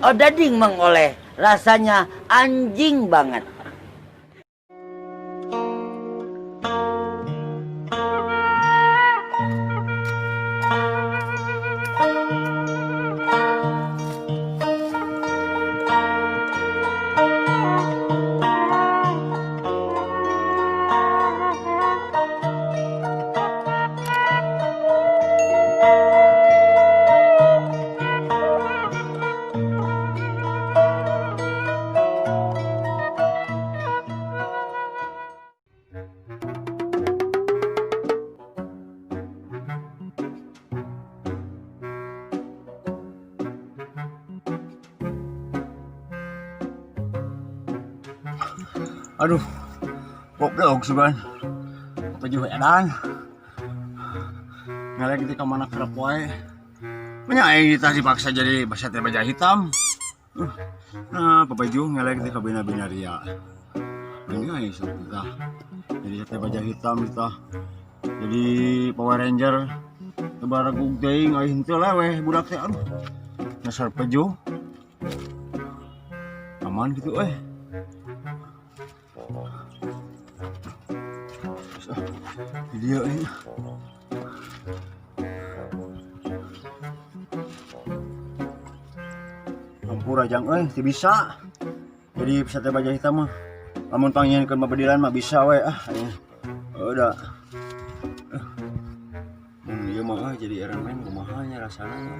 Odading Mang Oleh, rasanya anjing banget. Aduh, goblok sugan. Baju edan. Ngalek di kamana kerep wae. Banyak aing ditah dipaksa jadi basa teh baja hitam. Nah, baju ngalek di kabina-bina ria. Ini aing sok ditah. Jadi sate baja hitam ditah. Jadi Power Ranger. Teu baragug teuing aing henteu lah weh budak teh aduh. Dasar peju. Aman gitu eh. Video ini. Ampura jang euy, teu bisa. Jadi sate baja hitam mah. Lamun panggieunkeun babedilan mah bisa we ah aing. Udah. Ieu mah jadi Iron Man kumaha nya rasana nya.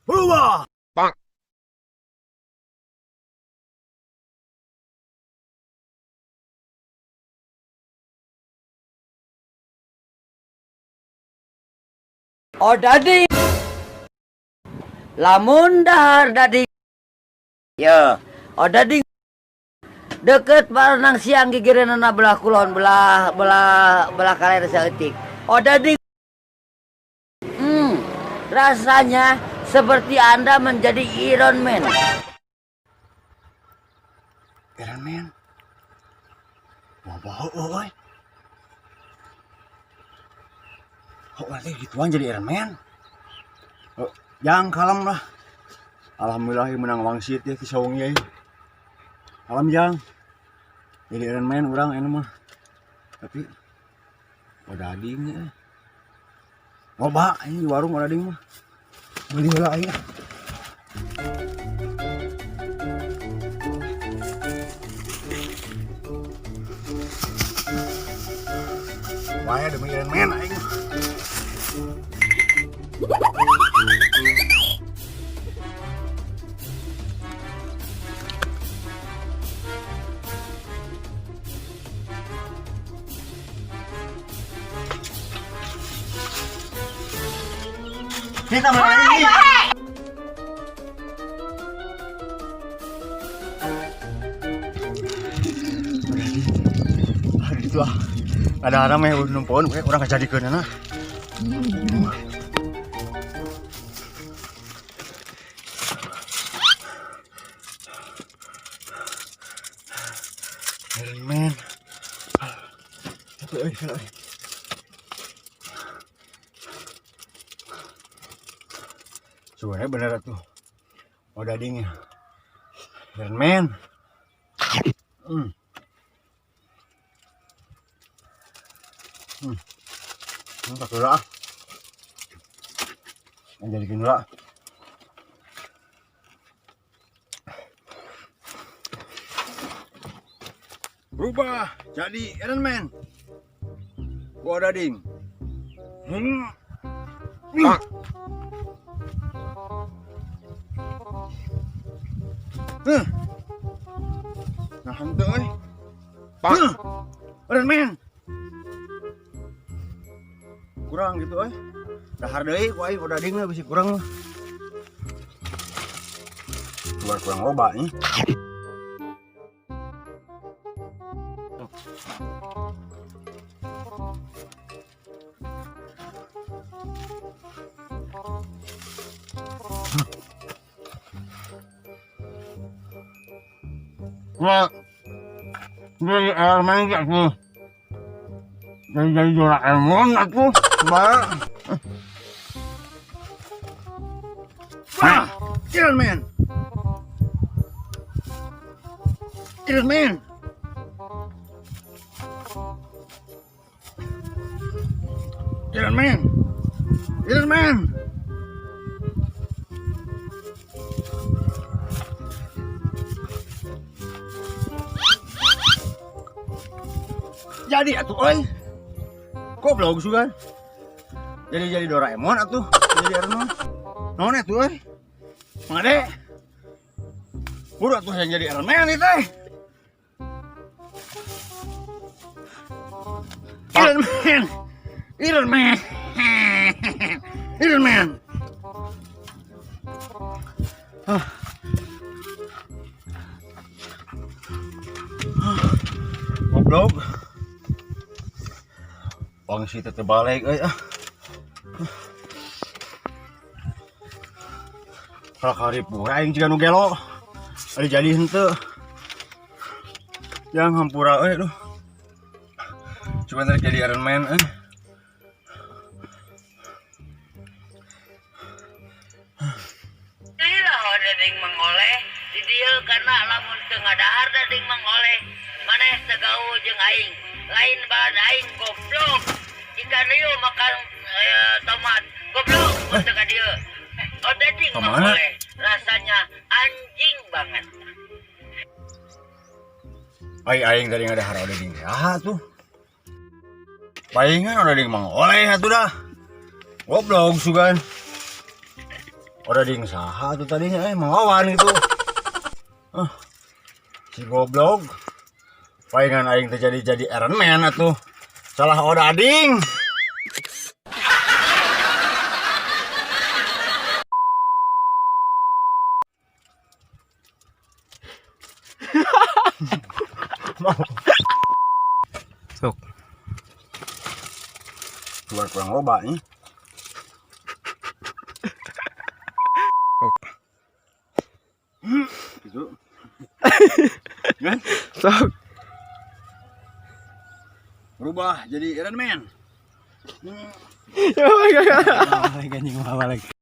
Berubah. Bang. Odading. Lamun dahar dading. Yo, odading. Deket barenang siang gigireunana belah kulon, belah belah belah kaler saeutik. Odading. Rasanya seperti Anda menjadi Iron Man. Iron Man. Wah, bau euy. Kok nanti gituan jadi Iron Man? Oh, jangan kalem lah. Alhamdulillah menang wangsit ya ti saung ieu. Kalem jang. Jadi Iron Man urang enak mah. Tapi odading nya. Loba ini di warung odading mah. Beli heula aing. Wah, demi Iron Man aing. Kita mulai ini. Aduh itu ah. Ada rame numpon we urang kajadikeun na. Iron Man. Aduh, euy, euy. Sebenarnya bener tuh. Odadingnya. Iron Man. Tak lah. Jadi lah. Berubah jadi Iron Man. Gua odading. Nah, henteu euy. Iron Man. Kurang gitu euy. Dahar deui ku aing odading mah bisi kurang mah. Keluar kurang loba nih. Wah, dari air main gak tuh? Jadi Doraemon atuh. Bae. Ah, Iron Man. Iron Man. Iron Man. Iron Man. Jadi atuh euy. Goblok sugan. Jadi Doraemon atuh, jadi Iron Man. Naon atuh euy? Mang Ade. Buru atuh yang jadi Iron Man ieu teh. Iron Man. Iron Man. Iron Man. Ah. Goblok. Wangsit teh balik euy ah. Kalah karipura aing jiga nu gelo. Ari jadi henteu. Yang hampura euy duh. Coba ntar jadi Iron Man euy. Lah odading Mang Oleh di dieu karena lamun teu ngadahar dading Mang Oleh maneh teu gaul jeung aing, lain balad aing, goblok. Jika nieu makan tomat, goblok, mun teu ka dieu. Odading Mang Kemana? Oleh rasanya anjing banget. Ai aing tadi ngadahar odading saha tuh? Palingan odading Mang Oleh atuh dah. Goblok sugan. Odading saha tuh tadinya Mang Wawan gitu. Ah. Si goblok. Palingan aing teh jadi Iron Man atuh. Salah odading. Sok. Keluar kurang loba nih. Sok. Gitu. Kan? Sok. Berubah jadi Iron Man. Ya, Balik anjing, balik.